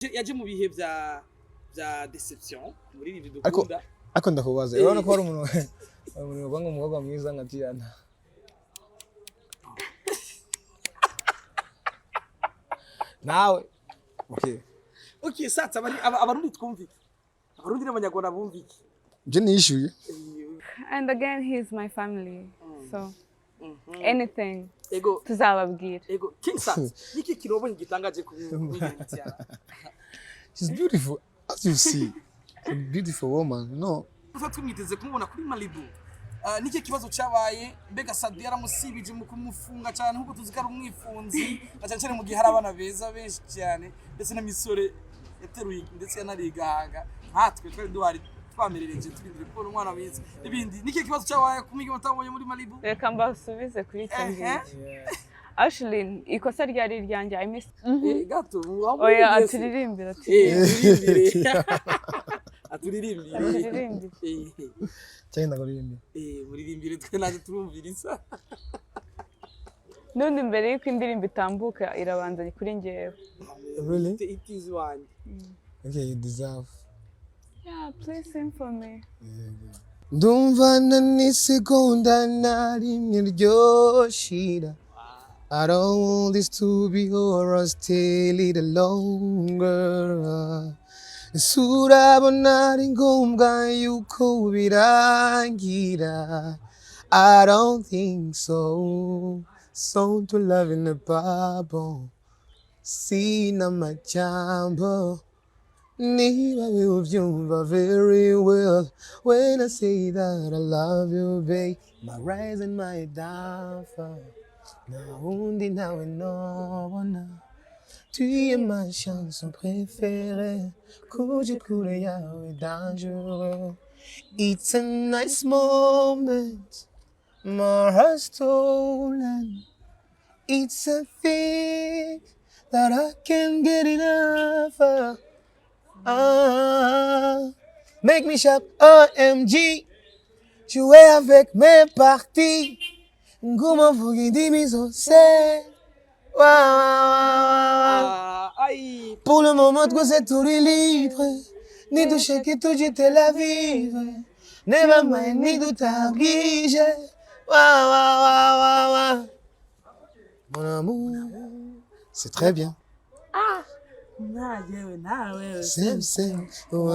Yaje mu bihe vya déception muri ibi Ariko dukunda. Ariko ndakubaza, urabona ko hari umuntu uvuga ngo umukobwa mwiza nka Tiana. Nawe okay. Okay, sasa abarundi twumvike, abarundi n'abanyarwanda bumvike. Je nishyuye. And again, he's my family. So anything Ego. tuzababwira. Ego, King Sat, niki kintu gitangaje ku mwigeme Tiana? She's beautiful, as you see, a beautiful woman, no? Tuba tumwiteze kumubona kuri Malibu. Niki kibazo cyabaye? Mbega Sadi yaramusibije mu kumufunga cyane, nkuko tuzi ko ari umwifunzi, na cyane cyane mu gihe hari abana beza benshi cyane ndetse n'imisore yateruye ndetse yanarigahaga, nkatwe twari duhari twamerereje turindiriye kubona umwana mwiza n'ibindi. Niki kibazo cyabaye ku mwigeme utabonye muri Malibu? Reka mbasubize kuri icyo ngicyo. Actually, ikosa ryari iryanjye. I missed. Gato. Oya, aturirimbire, aturirimbire. Aturirimbire, aturirimbire. Aturirimbire. Cyangwa ndakuririmba? Muririmbire, twe naje turumviriza. N'undi mbere y'uko indirimbo itambuka irabanza kuri njyewe. Really? It is one. Okay, you deserve. Yeah, please sing for me. Ndumva na n'isegonda na rimwe ryoshira. I don't want this to be over, stay a little longer. Ese urabona ari ngombwa yuko birangira? I don't think so. So to love in the Bible. Sina amajambo. Niba ubyumva very well when I say that I love you, babe. My rise and my downfall. Nta wundi ntawe nobona. Tu es ma chanson préférée. Kuja kure yawe dangereux. It's a nice moment. My heart stolen. It's a thing that I can't get enough of. Ah, make me shout OMG. Jouer avec mes parties. Nguma mvuga indimi zose. Wa, wa, wa, wa, wa. Ah, ai. Pour le moment, twese turi libre. Nidushake tuje Tel Aviv. Never mind, nidutabwije. Wa, wa, wa, wa, wa. Mon amour, c'est très bien. Na yewe nawe. Same, same. Ouais,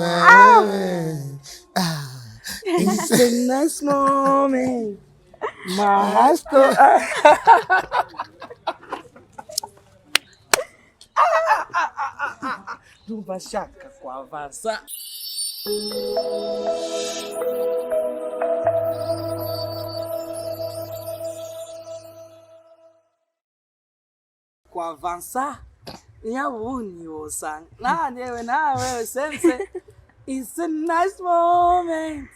ouais. Ah. It's a nice moment. My heart stolen. Ndumva shaka kwavansa. Kwavansa. Nyabuni wosanga. Na yewe nawe sense. It's a nice moment.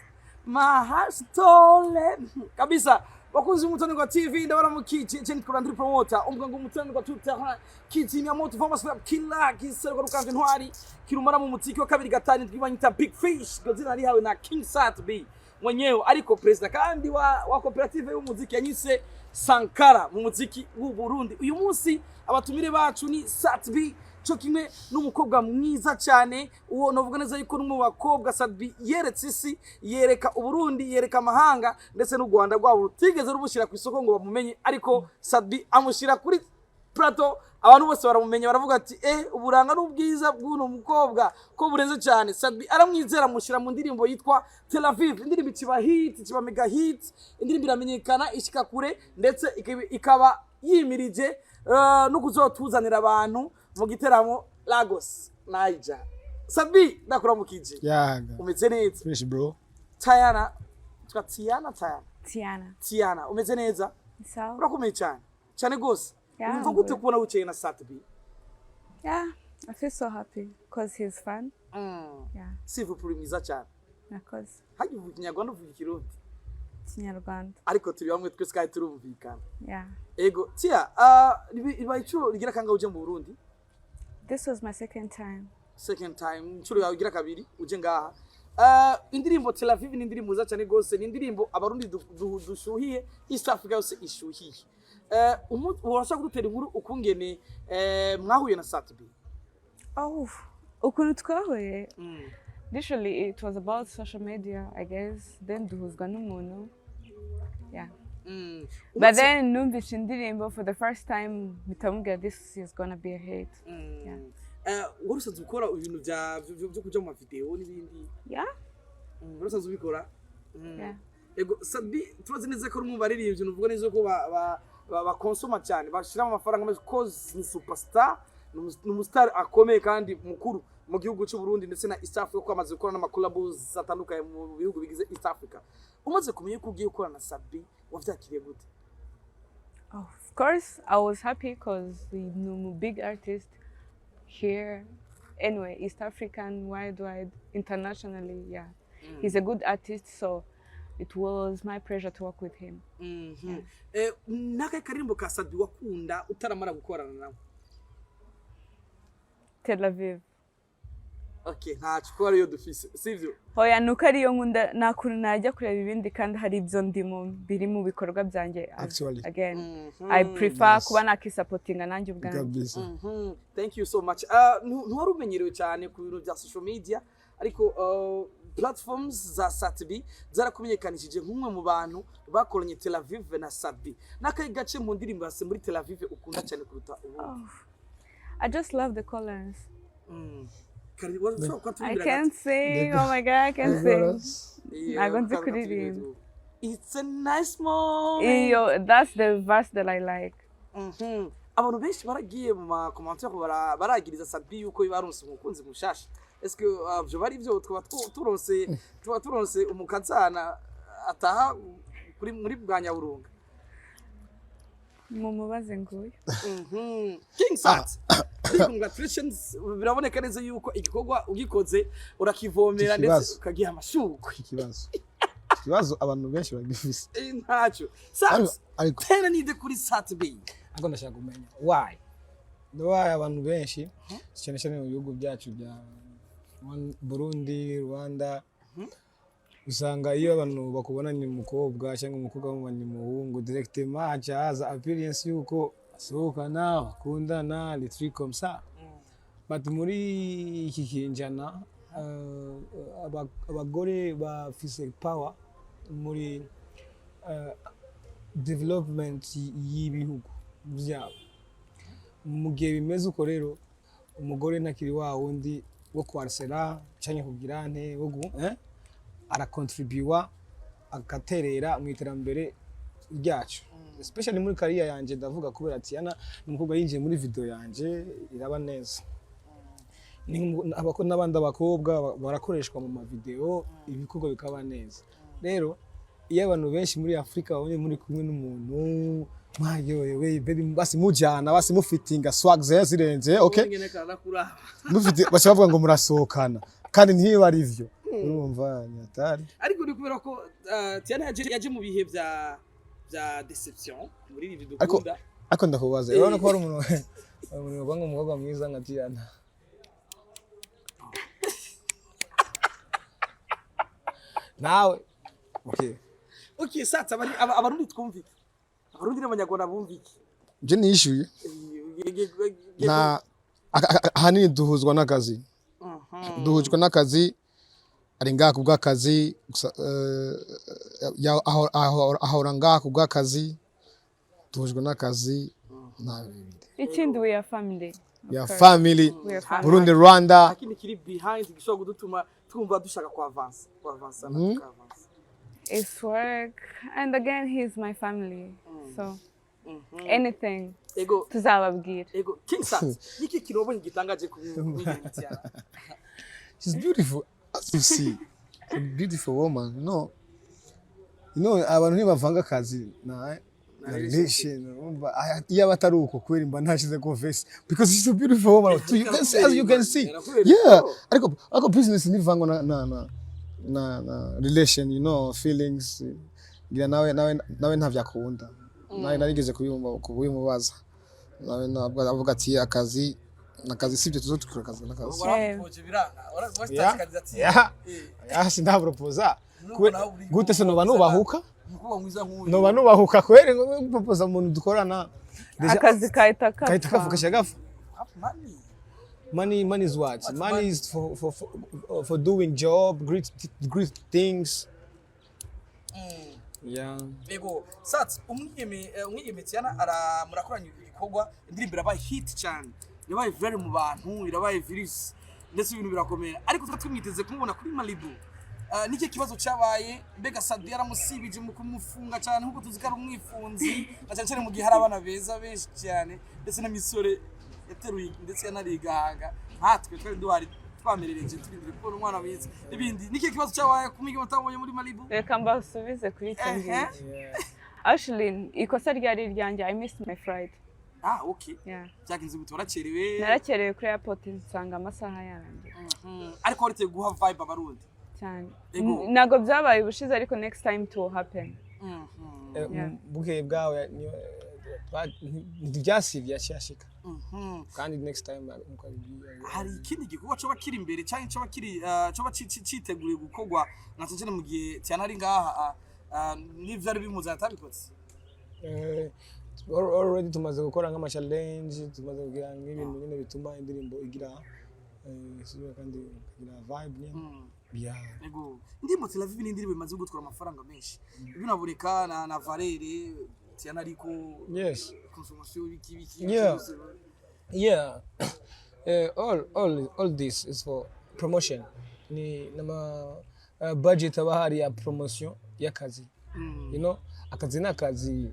My heart stolen. Kabisa. Bakunzi b'Umutonirwa TV, ndabona mu kiki cyo nitwa Landry Promoter, umuganga w'Umutonirwa tout terrain, kizimya moto vamos club killer giserwa rukanje ntwari kirumara mu mutiki wa kabiri gatanu twibanyita Big Fish. Gozina rihawe na King Sat B mwenyewe, ariko president kandi wa koperative y'umuziki yanyise Sankara mu muziki w'u Burundi. Uyu munsi abatumire bacu ni Sat B cyo kimwe n'umukobwa mwiza cyane, uwo novuga neza yuko n'umwe mu bakobwa Sat B yeretse isi, yereka Uburundi, yereka amahanga, ndetse n'u Rwanda rwabo rutigeze rumushyira ku isoko ngo bamumenye, ariko Sat B amushyira kuri plateau, abantu bose baramumenya, baravuga ati: "Uburanga n'ubwiza bw'uno mukobwa ko burenze cyane." Sat B aramwizera, amushyira mu ndirimbo yitwa Tel Aviv. Indirimbo ikiba hit, ikiba mega hit, indirimbo iramenyekana, ishika kure, ndetse ikaba yimirije no kuzotuzanira abantu mu giteramo Lagos, Niger. Sat B, ndakuramukije. Yaga. Umeze neza? Fresh, bro. Tayana twa Tiana, Tayana. Tiana. Tiana, umeze neza? Sawa. Urakomeye cyane cyane rwose. Yeah, Wumva I'm gute good. kubona wicaye na Sat B? Yeah, I feel so happy because he's fun. Yeah, S'il vous plaît, mwiza cyane. Nakoze. Hajya uvuga ikinyarwanda, uvuga ikirundi? Kinyarwanda. Ariko turi bamwe twese kandi turumvikana. Yeah. Ego Tia, ribaye inshuro rigira kangahe uje mu Burundi? This was my second time. Second time, inshuro yawe igira kabiri uje ngaha. Indirimbo Tel Aviv ni indirimbo nziza cyane rwose, ni indirimbo abarundi dushuhiye, East Africa yose ishuhiye. Urashaka kudutera inkuru ukungene mwahuye na Sat B? Oh, Ukuntu twahuye, literally it was about social media, I guess. Then duhuzwa n'umuntu, yeah. But then numvise indirimbo for the first time, mpita mubwira, "This is gonna be a hit." Yeah. Wari usanzwe ukora ibintu byo kuja mu mavideo n'ibindi? Yeah. Wari usanzwe ubikora? Yeah. Ego, Sat-B turazi neza ko uri mu baririmbyi nuvuga neza ko bakonsoma cyane, bashyiramo amafaranga menshi, cause ni superstar, ni umustar akomeye kandi mukuru mu gihugu cy'u Burundi ndetse na East Africa, kuko amaze gukora n'amacollabos atandukanye mu bihugu bigize East Africa. Umaze kumenya ko ugiye gukorana na Sat-B, wavyakiriye gute? Of course I was happy because ni umu big artist here, anyway, East African, worldwide, internationally. Yeah, he's a good artist, so it was my pleasure to work with him. N'akahe karirimbo ka Sat-B wakunda utaramara gukorana nawe? Tel Aviv. Okay, ntacyo, kuko ariyo dufise, sivyo? Hoya, nuko ariyo nkunda. Nta kuntu najya kureba ibindi kandi hari ibyo ndimo biri mu bikorwa byanjye. Actually. Again, I prefer kuba nakisupportinga nanjye ubwanjye. Kabisa. Thank you so much. Ntiwari umenyerewe cyane ku bintu bya social media, ariko platforms za Sat-B zarakumenyekanishije nk'umwe mu bantu bakoranye Tel Aviv na Sat-B. N'akahe gace mu ndirimbo yase muri Tel Aviv ukunda cyane kuruta ubundi? Oh, I just love the chorus. Wari ushobora kuba I turirimbira can't gato? sing. Oh my God, I can't sing. Chorus. Iyo, Ntabwo nzi ukaza kuririmba. ukaturirimba. It's a nice moment. Iyo, that's the verse that I like. Abantu benshi baragiye mu macommentaires baragiriza Sat-B yuko baronse umukunzi mushasha. Est-ce que vyo bari byo, twaba turonse umukazana ataha kuri muri bwa Nyaburunga? Mumubaze nguyu. King Sat, congratulations! Biraboneka neza yuko igikorwa ugikoze urakivomera ndetse Ikibazo. ukagiha amashurwe. Ikibazo abantu benshi bagifise. Ntacyo, Sat. Ariko Tena nide kuri Sat B. Ariko ndashaka kumenya why abantu benshi, cyane cyane mu bihugu byacu bya Burundi, Rwanda, usanga iyo abantu bakubona ni umukobwa cyangwa umukobwa bamubona ni umuhungu, directement haca haza appearance yuko basohokana, bakundana, les trucs comme ça. But muri iki kinjana, abagore bafise power muri development y'ibihugu byabo. Mu gihe bimeze uko rero, umugore ntakiri wa wundi wo kwarsera cyangwa kugira nte wo arakontribuwa, agaterera mu iterambere ryacu, especially muri career yanje. Ndavuga kubera Tiana ni umukobwa yinjiye muri video yanje iraba neza. N'abandi abakobwa barakoreshwa mu mavideo, ibikorwa bikaba neza. Rero iyo abantu benshi muri Afurika babonye muri kumwe n'umuntu mwaryohewe, baby, basi mujyana, basi mufitinga, swag zirenze, okay, Nyene karakuraba. Mufite, baca bavuga ngo murasohokana, kandi ntiba ari vyo. Urumva ni hatari. Ariko ni kubera ko Tiana yaje mu bihe bya deception muri ibi dukunda. Ariko ndakubaza, urabona ko hari umuntu bavuga ngo umukobwa mwiza nka Tiana? Nawe okay. Okay, sasa abarundi twumvike, Abarundi n'Abanyarwanda bumvike. Je nishyuye. Nta ahanini duhuzwa n'akazi, duhujwe n'akazi. Ari ngaha ku bw'akazi gusa, ahora ngaha ku bw'akazi. Duhujwe n'akazi, nta bindi. Ikindi, we are family. Of Ya course. family. We are family. Burundi, Rwanda. Akindi kiri behind gishobora kudutuma twumva dushaka ku avance, ku avance na tukavansa? It's work, and again, he's my family, so anything Ego. tuzababwira. Ego, King Sat, niki kintu wabonye gitangaje ku mwigeme Tiana? She's beautiful, as you see, a beautiful woman. You know, abantu ntibavanga akazi na relation. Urumva, iyo aba atari uko kweri mba ntashize ko face, because she's a beautiful woman to you, as you can see. Yeah, ariko business ntivangwa na relation, feelings. Ngira nawe ntavyakunda. Nawe narigeze kubimba kubimubaza, nawe ntabwo avuga ati akazi nakazi, sibyo? Tuzotukura akazi nakazi. Warapropoje biranga? Waratakariza ati Yeah. Ya, sindapropoza. Gute se noba nubahuka? Umukobwa mwiza nk'uyu. Noba nubahuka kweri ngo propoza umuntu dukorana? Akazi kahita Kahita kapfa. kafu kasha gafa. Have money. Money, money is what? What's Money money? is for doing job, great great things. Yeah. Ego Sat, umwigeme Tiana ara murakoranye ibikorwa, indirimbo irabaye hit cyane, irabaye very mu bantu, irabaye virus, ndetse ibintu birakomera, ariko twa twimwiteze kumubona kuri Malibu. Nicyo kibazo cyabaye? Mbega Sat-B yaramusibije mu kumufunga cyane, nkuko tuzi ko ari umwifunzi, na cyane cyane mu gihe hari abana beza benshi cyane, ndetse n'imisore yateruye ndetse yanarigahaga, nkatwe twari duhari twamerereje turindiriye kubona umwana mwiza n'ibindi. Nicyo kibazo cyabaye ku mwigeme utabonye muri Malibu? Reka mbasubize kuri icyo ngicyo. Actually, ikosa ryari iryanjye. I missed my flight. Ah, okay. Yeah. Byagenze gute? Waracerewe? Narakerewe kuri airport, nsanga amasaha yarangiye. Ariko waretse guha vibe Abarundi. Cyane. Ego. Ntabwo byabaye ubushize, ariko next time it will happen. Yeah. Bukeye bwawe ntibyasibye, yaciye. Kandi next time nkuko abibwiye. Hari ikindi gikorwa coba kiri imbere cyangwa coba kiri coba citeguriye gukorwa, na cyane cyane mu gihe Tiana ari ngaha, n'ivyo ari bimuzana atabikoze? Already tumaze gukora nk'ama challenge, tumaze kugira nk'ibintu nyine bituma indirimbo igira isubira kandi ikagira vibe nyine. Yeah. Ego, indirimbo Tel Aviv ni indirimbo imaze gutwara amafaranga menshi, binaboneka na Valere Tiana ariko consommation, biki biki. Byose. Yeah. All this is for promotion. Ni nama budget aba hari ya promotion y'akazi. Akazi ni akazi.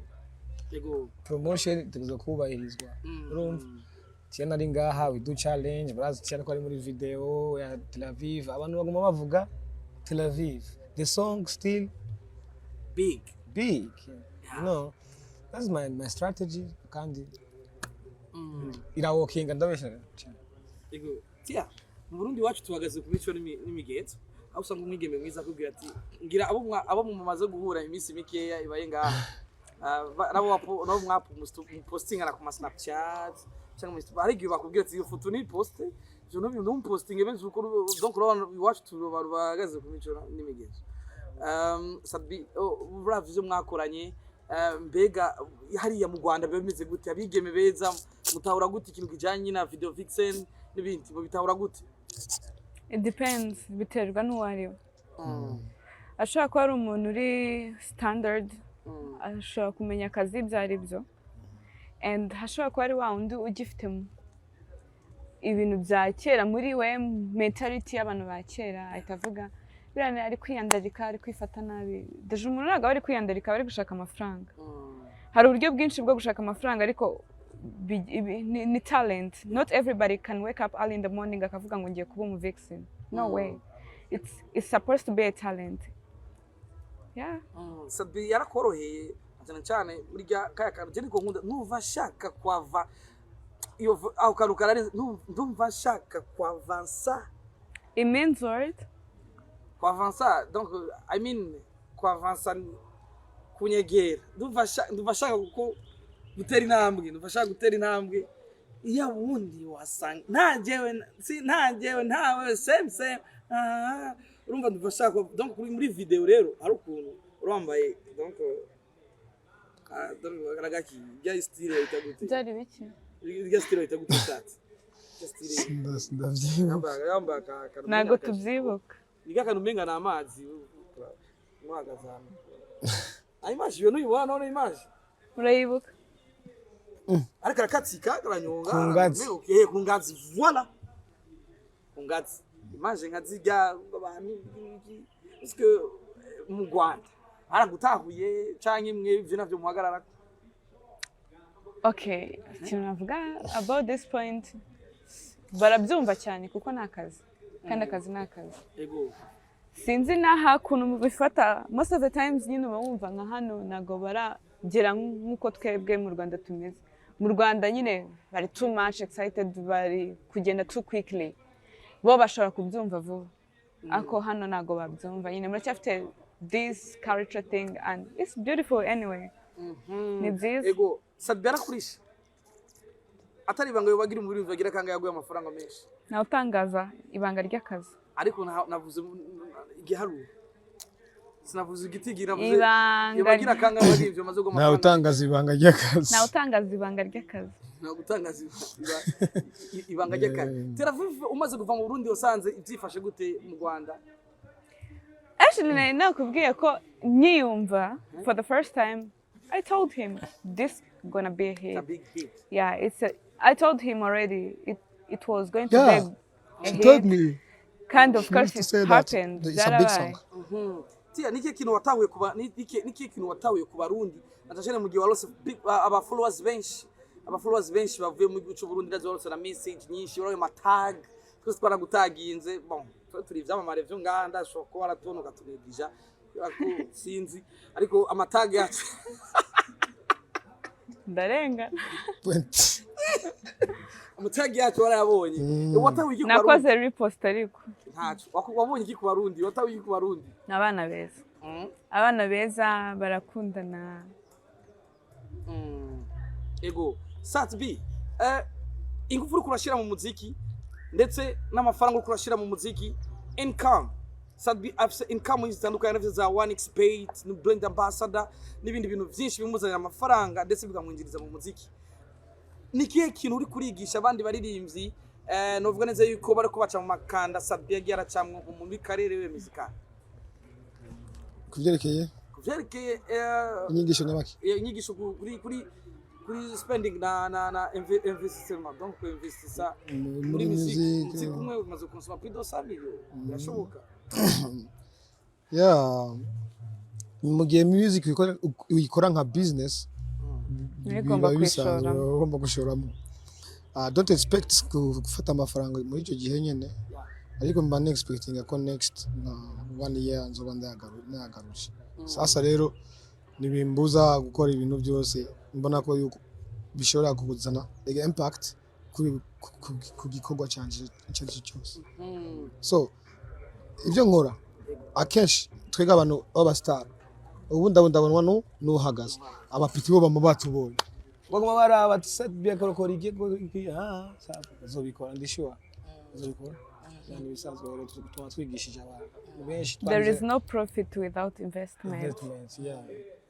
Promotion itegerezwa kubahirizwa. Urumva? Tiana ari ngaha, we do challenge, barazi Tiana ko ari muri video ya Tel Aviv. Abantu baguma bavuga Tel Aviv. The song still big. Big. That's my strategy kandi irawokinga, ndabeshya cyane. Ego Tia, mu Burundi iwacu tuhagaze ku mico n'imigenzo, aho usanga umwigeme mwiza akubwira ati ngira abo mumaze guhura iminsi mikeya ibaye ngaha. Nabo mwapostingana ku ma Snapchat cyangwa mu hari igihe bakubwira ati iyo foto ni poste, je no ntumpostinge benshi uko. Donc urabona iwacu turi abantu bahagaze ku mico n'imigenzo. Sat-B, oh, uravye ivyo mwakoranye, mbega hariya mu Rwanda biba bimeze gute? Abigeme beza mutahura gute ikintu kijanye na video vixen n'ibindi? Mubitahura gute? It depends, biterwa n'uwo ari we. Ashobora kuba ari umuntu uri standard, ashobora kumenya akazi ibyo ari byo, and hashobora kuba ari wa wundi ugifite ibintu bya kera muri we, mentality y'abantu ba kera, ahita avuga biriya ari kwiyandarika, ari kwifata nabi. Déjà umuntu ntabwo aba ari kwiyandarika, aba ari gushaka amafaranga. Hari uburyo bwinshi bwo gushaka amafaranga, ariko ni talent. Not everybody can wake up early in the morning akavuga ngo ngiye kuba umu vixen. No way. It's supposed to be a talent, yeah. Sat-B yarakoroheye cyane cyane muri rya kaya kantu je niko nkunda, numva nshaka kwava iyo aho kantu karare, ndumva nshaka kwavansa. It means what? Kwavansa, donc I mean kwavansa kunyegera, ndumva nshaka kuko gutera intambwe, ndumva nshaka gutera intambwe, iyo wundi wasanga nta jewe si nta jewe ntawe same same. Ah, urumva ndumva nshaka, donc kuri muri video rero hari ukuntu urambaye, donc ah, donc karagaki rya style bayita gute? Byari biki? Rya style bayita gute, shat? Rya style Ndavyibuka. yambaye akantu Ntabwo umenga akajipo. tubyibuka. Ni akantu umenga ni amazi muhagaze hano. Ah, image iyo ntuyibona none image? Urayibuka? Ariko arakatsika, karanyonga. Ku ngazi. Ku ngazi, voilà, ku ngazi. Image nka zirya abantu iki, parce que mu Rwanda baragutahuye canke mwe ivyo navyo muhagarara? Okay, ikintu navuga about this point, barabyumva cyane kuko ni akazi, kandi akazi ni akazi. Sinzi n'aha kuntu mubifata. Most of the times nyine uba wumva nka hano ntabwo baragera nk'uko twebwe mu Rwanda tumeze. Mu Rwanda nyine bari too much excited, bari kugenda too quickly, bo bashobora kubyumva vuba, ariko hano ntabwo babyumva nyine. Muracyafite this culture thing and it's beautiful anyway, ni byiza. Ego, Sat-B yarakurisha atari ibanga yobagira umubiri bagira kanga yaguye amafaranga menshi? Ntawe utangaza ibanga ry'akazi. Ariko navuze igiharuro, sinavuze igitigi, navuze Ibanga yobagira kanga bagira ivyo maze Ntawe utangaza ibanga ry'akazi. Ntawe utangaza ibanga ry'akazi. Nta gutangaza ibanga ry'akazi. Teravive, umaze kuva mu Burundi wasanze ibyifashe gute mu Rwanda? Actually, nari nakubwiye ko nkiyumva for the first time, I told him this gonna be a It's hit. a big hit. Yeah, it's a I told him already it was going to Yeah, be a she hit. told me. Kind of She course used to it say that happened. it's a big Byarabaye. song. Tia, niki kintu watahuye kuba niki kintu watahuye ku Barundi, natashene mu gihe warose aba followers benshi, aba followers benshi bavuye mu gihugu cy'u Burundi? Ndazi warose na message nyinshi, waraye ma tag, twese twaragutaginze. Bon, twe turi ivyamamare vyo ngaha, ndashobora kuba waratubona ukatunegija kubera ko sinzi, ariko ama tag yacu Ndarenga. Ama tag yacu warayabonye. Watahuye iki ku Barundi? Nakoze repost ariko. Ntaco. Wabonye iki ku Barundi? Watahuye iki ku Barundi? Ni abana beza. Abana beza, barakundana. Ego Sat B, ingufu uriko urashira mu muziki ndetse n'amafaranga uriko urashira mu muziki, income, Sat B afise income nyinshi zitandukanye, afise za One Xbet, ni brand ambassador n'ibindi bintu byinshi bimuzanira amafaranga ndetse bikamwinjiriza mu muziki. Ni kihe kintu uri kurigisha abandi baririmbyi, novuga neza yuko bariko baca mu makanda Sat B yagiye aracamwo muri carrière we musicale? Ku byerekeye Ku vyerekeye inyigisho nyabaki? Inyigisho kuri spending na investissement, donc investissa muri muri music. Music. Music umwe umaze consommer plus de 100 millions, birashoboka? Yeah, mu gihe music uyikora nka business, Ugomba biba bisanzwe. kwishoramo. Ugomba gushoramo. Don't expect gufata amafaranga muri icyo gihe nyine, ariko mba expecting ko next na one year nzoba ndayagaruje. Sasa rero ntibimbuza gukora ibintu byose mbona ko yuko bishobora kuzana impact ku gikorwa cyanjye icyo ari cyo cyose. So ibyo nkora akenshi, twebwe abantu b'abasitari ubu ndabonwa n'uhagaze, abapiti bo bama batubonye, baguma baraba ati Sat B akora iki, iki, ah sawa, azobikora, ndi sure azobikora. Yani ibisanzwe rero tuba twigishije abantu benshi. There is no profit without investment. Investment, yeah.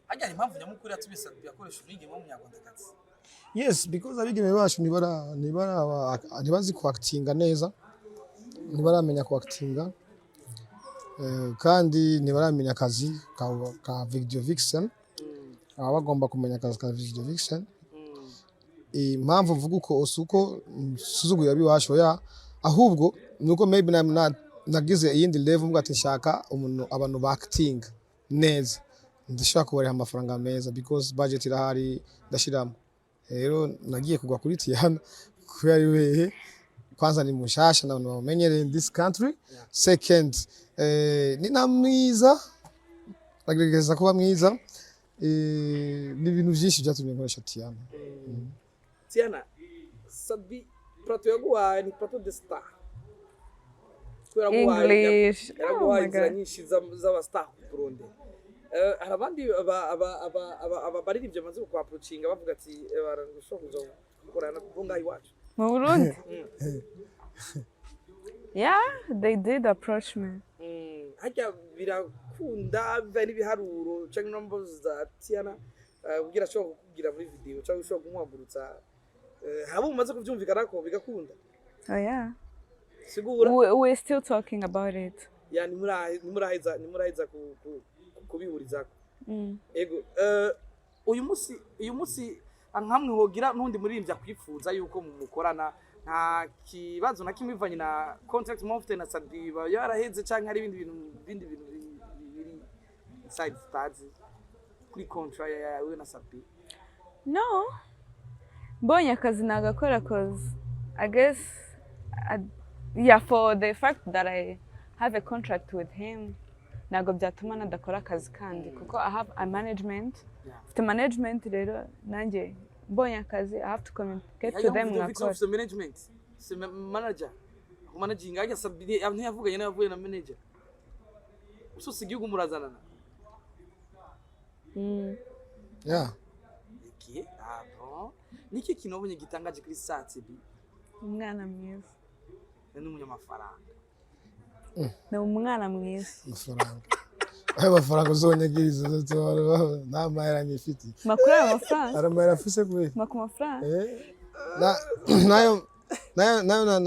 Harya hari impamvu nyamukuru yatumye Sat B akoresha umwigeme w'umunyarwandakazi? Yes, because abigeme bacu ntibazi kuactinga neza, ntibaramenya kuactinga, kandi ntibaramenya akazi ka video vixen. Baba bagomba kumenya akazi ka video vixen. Impamvu mvuga uko si uko nsuzuguye abiwacu, oya, ahubwo ni uko maybe nagize iyindi level, mvuga ati nshaka umuntu, abantu ba acting neza, ndashaka kubariha amafaranga meza because budget irahari, ndashiramo. Rero nagiye kugwa kuri Tiana kubera ari wehe kwanza ni mushasha n'abantu bamumenyereye in this country. Second, ni na mwiza, agerageza kuba mwiza, ni ibintu byinshi byatumye nkoresha Tiana. Tiana, Sat B plateau yaguhaye ni plateau de star kubera yaguhaye English. Oh yaraguhaye my inzira God. nyinshi z'aba star kukurondera. Hari abandi baririmbyi bamaze kukwapproachinga bavuga ati barashobora kuza gukorana bo ngaho iwacu? Mu Burundi? Yeah, they did approach me. Harya birakunda bivaye n'ibiharuro canke number za Tiana, kugira ashobora kukubwira muri video cyangwa ushobora kumuhagurutsa, haba umaze kuvyumvikana ko bigakunda? Oh yeah. Sigura. We're still talking about it. Ya, ntimuraheza kubihurizako. Ego, uyu munsi nkamwe hogira n'undi muririmbyi akwifuza yuko mukorana, nta kibazo na kimwe bivanye na contract mufite na Sat B yaraheze, canke hari ibindi bintu biri inside tutazi kuri contract yawe na Sat B? No. Mbonye akazi nagakora 'cause I guess yeah, for the fact that I have a contract with him, ntabwo byatuma nadakora akazi kandi kuko I have a management. Mfite management, rero nanjye mbonye akazi I have to communicate to them, nkakora. Ufite management, ufite manager managinga. Harya Sat B ntiyavuganye n'abavuye na manager usose igihugu murazanana? Yeah. Okay, ah bon. Niki kintu wabonye gitangaje kuri Sat B? Umwana mwiza. N'umunyamafaranga. Ni umwana mwiza. Amafaranga, ayo mafaranga uzonyagiriza, nta mahera nyifite. Makuru ayo mafaranga. Hari amahera afise kubera Mpa ku mafaranga. Eh. Nayo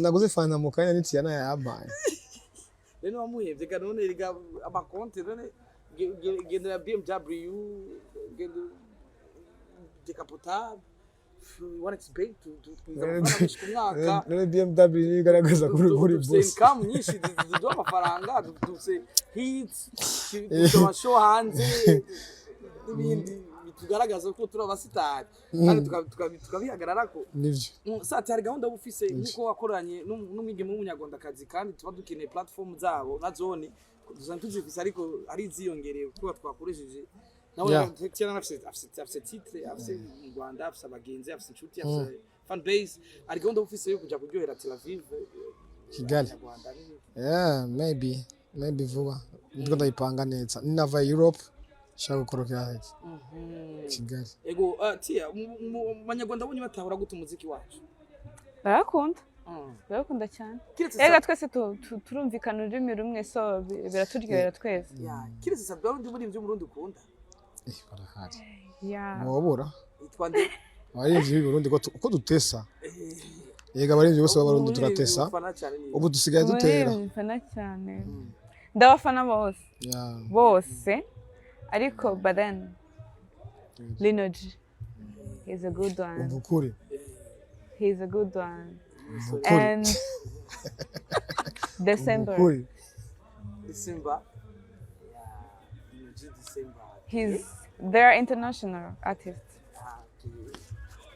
naguze fanta mu kanya ni Tiana yampaye. Rero wamuhevye ga none riga amakonti none gendera BMW, genda décapotable, 1xBet, twiza amafaranga menshi ku mwaka. None BMW niyo igaragaza kuri Dufise boss. income nyinshi ziduha amafaranga, dufise hits, dufise amashow hanze n'ibindi bitugaragaza ko turi abasitari kandi tukabihagararako. Nivyo. Sati, hari gahunda uba ufise nk'uko wakoranye n'umwigeme w'umunyarwandakazi, kandi tuba dukeneye platform zabo na zone dusanzwe tuzifise, ariko ari iziyongereye kuko twakoresheje nawe. Tiana afise titre, afise mu Rwanda, afise abagenzi, afise inshuti, afise fan base. Hari gahunda uba ufise yo kuja kuryohera Tel Aviv? Kigali. Abanyarwanda n'ibindi? Yeah, maybe vuba ndiko ndayipanga neza, ninava Europe nshaka gukorokera Kigali. Ego, Tia, mu banyarwanda bonye batahura gute umuziki wacu? Barakunda, barakunda cyane. Kiretse Ega twese turumvikana ururimi rumwe, so biraturyohera twese. Ya, kiretse Sabwa, undi muririmbyi w'Umurundi ukunda? Eh, barahari. Yeah. Mwobura. Yitwa nde? Abaririmbyi b'i Burundi ko dutesa. Yego, abaririmbyi bose b'Abarundi Umuririmbyi turatesa. ufana cyane ni? Ubu dusigaye dutera. Umuririmbyi mfana cyane, ndabafana bose. Bose, ariko but then Lino G, he's a good one. Umva ukuri. He's a good one. Umva ukuri. And December. Ukuri. December. Yeah, Lino G, December. He's they're international artists. Ah, okay.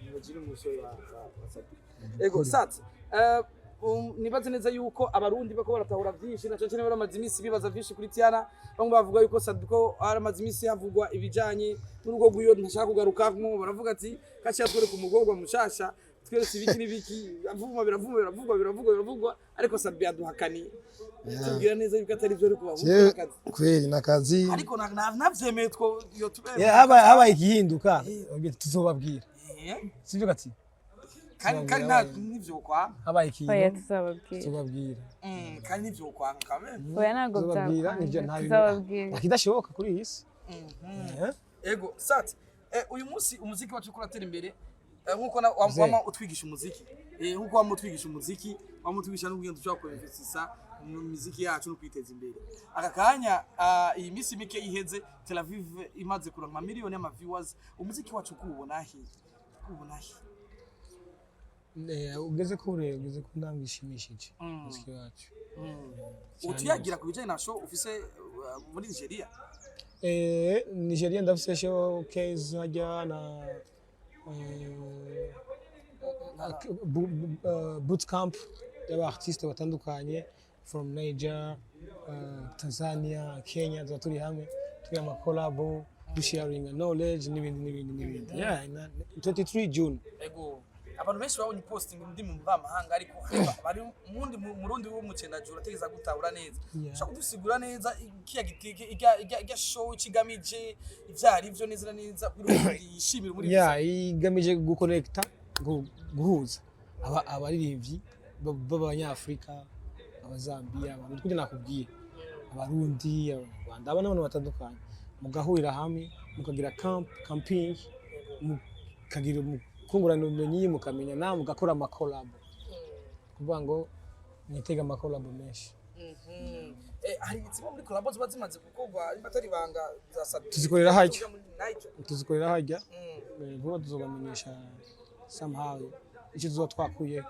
Lino G ni umusore wa Sabi. Ego, Sat. Nibaze neza yuko Abarundi bako baratahura byinshi na cyane baramaze iminsi bibaza byinshi kuri Tiana. Bamwe bavuga yuko Sabi ko aramaze iminsi havugwa ibijanye n'urugo rw'iyo ntashaka kugarukamwo, baravuga ati kaciya twereka umugorwa mushasha, tweretse ibiki n'ibiki, avuma, biravuma, biravugwa, biravugwa, biravugwa, ariko Sabi yaduhakaniye tubwira neza yuko atari byo, ariko Jewe bahura akazi. Kweli nakazi. Ariko navyemeye two iyo tube. Yeah, habaye igihinduka tuzobabwira. Sivyo gati? Kandi nta nivyo kwa Habaye ikintu Oya, tuzababwira. tuzobabwira. Kandi nivyo kwanga kameme. Oya, ntabwo Tuzobabwira nivyo byakwanga, nta bintu tuzababwira. akidashoboka kuri iyi si. Eh? Ego, Sat, uyu munsi umuziki wacu uriko uratera imbere, nkuko Mzee. wama utwigisha umuziki, nkuko wama utwigisha umuziki, wama utwigisha n'ubwenge dushobora kuinvestisa mu miziki yacu no kwiteza imbere. Aka kanya, iyi minsi mike iheze Tel Aviv imaze kuronka miliyoni y'ama viewers, umuziki wacu kuwubona he, kuwubona he? Ugeze kure, ugeze ku ntambwe ishimishije umuziki wacu. Utuyagira ku bijanye na show ufise muri Nigeria? Nigeria ndafise showcase hajya na bootcamp y'aba artiste batandukanye from Niger, Tanzania, Kenya, tuba turi hamwe turi ama collabo, dusharinga knowledge n'ibindi n'ibindi n'ibindi. Yeah, 23 June. Ego, abantu benshi babonye posting ndi mu mvamahanga, ariko bari mundi murundi w'umucendajuru ategeza gutahura neza. Ushobora kudusigura neza kiya gitike ijya show ikigamije, ivyo ari vyo neza na neza, kugira ngo yishimire muri? Yeah, igamije guconnecta, guhuza abaririmbyi b'Abanyafurika, Abazambiya, Abarundi, kugira nakubwiye, Abarundi, Abanyarwanda, aba n'abantu batandukanye, mugahurira hamwe, mukagira camp, camping, mukagira kungurana ubumenyi, mukamenya, mugakora amakolabo, kuvuga ngo mwitege amakolabo menshi. Hari zimwe muri collabo ziba zimaze gukorwa, nimba atari ibanga, za Sabi? Tuzikorera harya. Muri Niger. Tuzikorera harya. Vuba tuzobamenyesha somehow icyo tuzoba twakuye.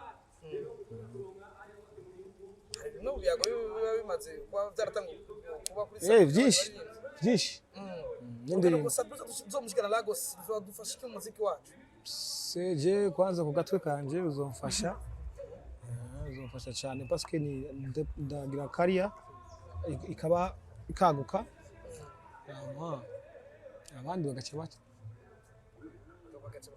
Hari bimwe mu biyago biba bimaze kuba byaratanguye kuba kuri Eh, byinshi byinshi. N'indirimbo Sabi tuzomushikana Lagos, bizadufasha iki mu muziki wacu? Seje kwanza ku gatwe kanje uzomfasha. Uzomfasha cyane parce que ni ndagira career ikaba ikaguka. Hama abandi bagaca Bagaca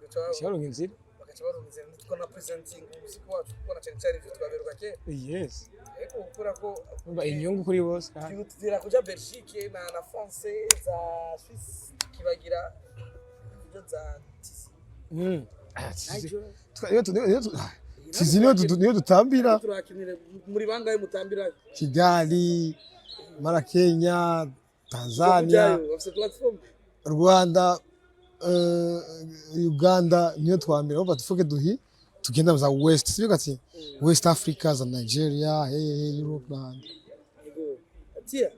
baronka inzira. Bagaca baronka inzira, nitwo na presenting umuziki wacu, kuko na cyane cyane ivyo twaberuka kera. Yes. Ariko gukora ko Umva, inyungu kuri bose kandi. Twihutira kuja Belgique na France, za Suisse, kibagira ibyo za TC. Ah, Niger. Tizi niyo dutambira. Turakinira muri bangahe mutambira? Kigali, mara Kenya, Tanzania, bafise platform. Rwanda. Uganda niyo twambere, urumva tufuke duhi tugenda za West, sibyo gati West Africa, za Nigeria, hey, hey, Europe n'ahandi. Yego. Tia,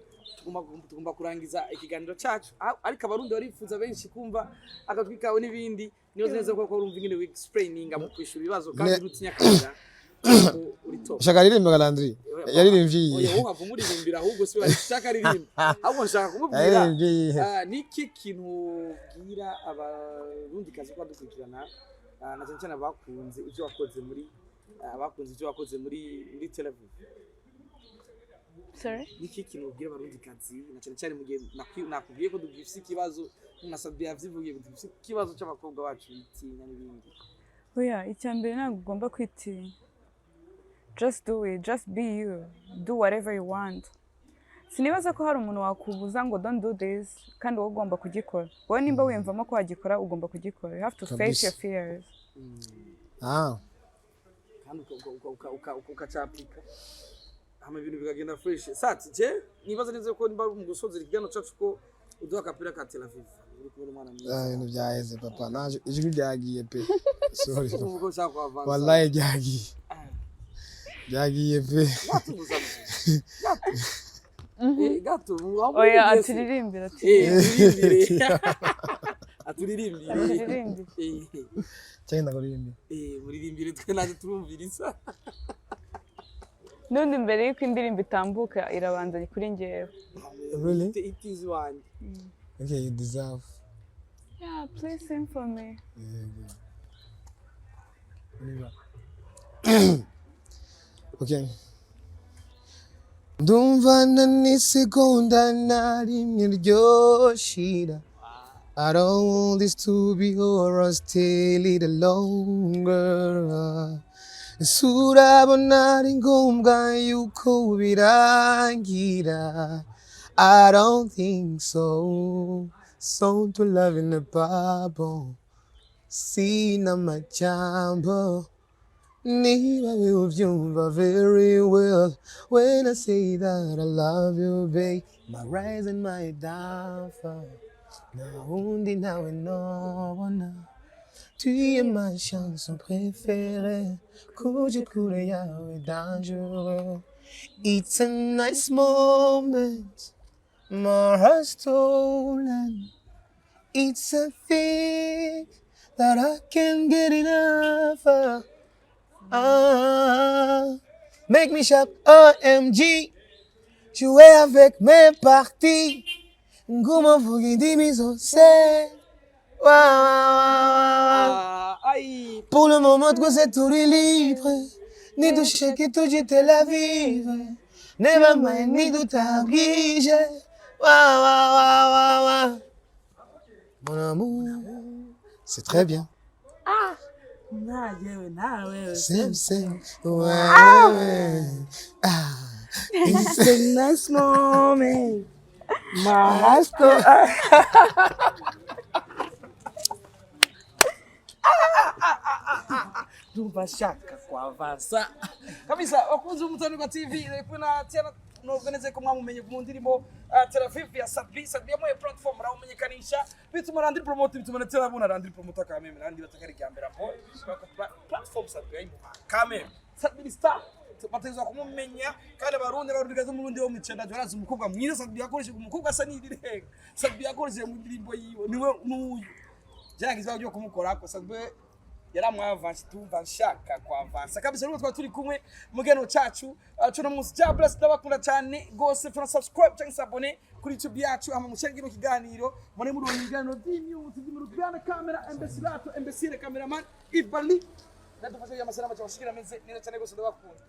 tugomba kurangiza ikiganiro cyacu. Ariko Abarundi barifuza benshi kumva akatwi kawe n'ibindi. Niyo neza ko urumva ingene explaininga mu kwishura ibibazo kandi utinya kamera ko uri top. Ushaka aririmba Landry yaririmbye Oya, iyihe? wowe wava umuririmbira, ahubwo si shaka aririmba, ahubwo nshaka kumubwira. Yaririmbye iyihe? Ah, niki kintu ubwira Abarundi kazi ko badukurikirana, na cyane cyane abakunze ibyo wakoze muri abakunze ibyo wakoze muri Tel Aviv? Sorry? Niki kintu ubwira Abarundi kazi, na cyane cyane mu gihe nakubwiye ko dufise ikibazo, na Sabia yavyivugiye ko dufise ikibazo c'abakobwa bacu bitinya n'ibindi? Oya, icya mbere, ntabwo ugomba kwitinya. Just do it, just be you, do whatever you want. Sinibaza ko hari umuntu wakubuza ngo "Don't do this," kandi wowe ugomba kugikora. Wowe nimba wiyumvamo ko wagikora, ugomba kugikora. You have to face Kabisa. your fears. Ah. Kandi ukacapika hama ibintu bikagenda fresh. Sati je nibaza neza ko nimba mu gusozera ikiganiro cacu ko uduha akapira ka Tel Aviv, uri kubona umwana mwiza. Ah, ibintu byaheze papa, naje ijwi ryagiye pe, sorry papa. Ubu ko ushaka kuhavansa. Wallahi ryagiye, ryagiye pe. Gato gusa, gato. Gato. Oya, aturirimbire, aturirimbire. Aturirimbire, aturirimbire. Aturirimbire. Cyangwa ndakuririmba? Muririmbire, twe naje turumviriza. N'undi mbere y'uko indirimbo itambuka irabanza kuri njyewe. Really? It is one. Okay, you deserve. Yeah, please sing for me. Yego. Niba. Okay. Ndumva na n'isegonda na rimwe ryoshira. I don't want this to be horror, stay a little longer. Ese urabona ari ngombwa yuko birangira? I don't think so. So to love in the Bible. Sina majambo. Niba we uvyumva very well when I say that I love you, babe. My rise and my downfall. Nta wundi nawe nobona. Tu es ma chanson préférée. Kuja kure yawe dangereux. It's a nice moment. My heart stolen. It's a thing that I can't get enough of. Ah, make me shout OMG. Jouer avec mes parties. Nguma mvuga indimi zose. Wa, wa, wa, wa, wa. Ah, ai. Pour le moment, twese turi libre. Nidushake tuje Tel Aviv. Never mind, nidutabwije. Wa, wa, wa, wa, wa. Mon amour, c'est très bien. Na jewe na wewe. Same, same. Ouais, ouais. Ah. It's a nice moment. My heart stolen. Ndumva shaka kwavansa kabisa. Wakunzi b'Umutanirwa TV, kumwe na Tiana, nubwo neza ko mwamumenye mu ndirimbo Tel Aviv ya Sabi. Sabi yamuhaye platform, arawumenyekanisha, bituma Landry Promoter, bituma na Tiana abona Landry Promoter kameme. Landry batakari rya mbere apo platform Sabi yayimuha kameme. Sabi ni star, bategerezwa kumumenya. Kandi Abarundi, Abarundikazi, Umurundi wo mu icenda barazi umukobwa mwiza Sabi yakoresheje, umukobwa asa n'irirenga Sabi yakoresheje mu ndirimbo yiwe, niwe n'uyu byaragize byo kumukorako. Sabi yaramwavanse, tumva nshaka kwavansa kabisa. Nubwo twari turi kumwe mu kiganiro cyacu cuno munsi, ja bless, ndabakunda cyane gose. Fana subscribe cyangwa se abone kuri YouTube yacu, ama mushenge kino kiganiro, mune muri ibiganiro by'imyutsi by'imurugana. Camera embesilato embesire, cameraman Ibali nadufashe amasalamu cyabashikira ameze neza cyane gose. Ndabakunda.